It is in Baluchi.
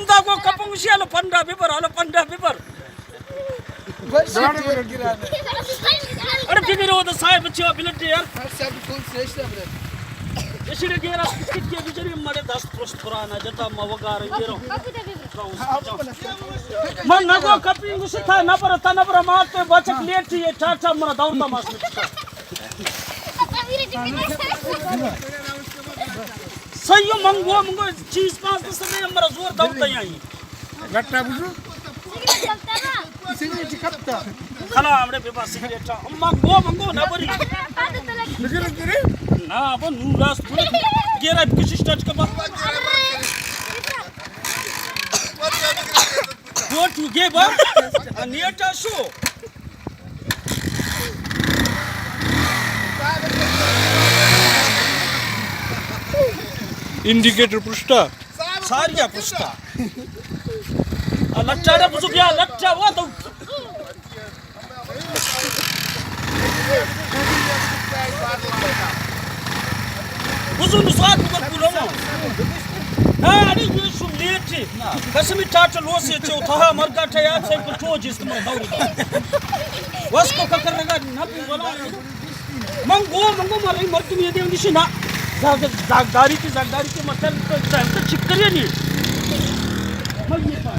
دا گو کپنگ شی، الو پنڈا ببر، الو پنڈا ببر۔ اڑے بگرو دا صاحب بچے بلڈ یار۔ اشی گیرا کت کے بجری مڑے دست پرست پرانا جتا ما وگار گیرو۔ من نگو کپی گوشتا نبر تا نبر مات پہ بچک لیٹ یہ ٹاٹا مرا دور دا ماس۔ سیو منگو منگو چیز پاس دست دے مرا زور دور دا یہی۔ گٹا بزو۔ سگریٹ کپتا۔ کلا ہمڑے بے پاس سگریٹ۔ اما گو منگو نہ بری۔ سگریٹ گرے؟ نا، ابا نور راست بولے۔ گیرا کچھ سٹارٹ کبا۔ گو ٹو گے با۔ نیٹا شو۔ انڈیکیٹر پرشتا۔ ساریا پرشتا۔ آ، لٹا ڈا بزو بیا، لٹا وا تو۔ بزو نسوات بکر کلو۔ ہاں، اڑے یہ شو لیٹ۔ قسمی ٹاٹا لوسے چو تھا مرگا ٹیا سے کو تو جس میں دور۔ وس کو ککر لگا نہ بھی بولا۔ من گو، من گو، مرئی مردم یہ دے، اندیشی نا۔ زاگ-، زاگداری کی، زاگداری کی مطلب تو ٹائم تو چک کریے نہیں۔ من یہ پا-،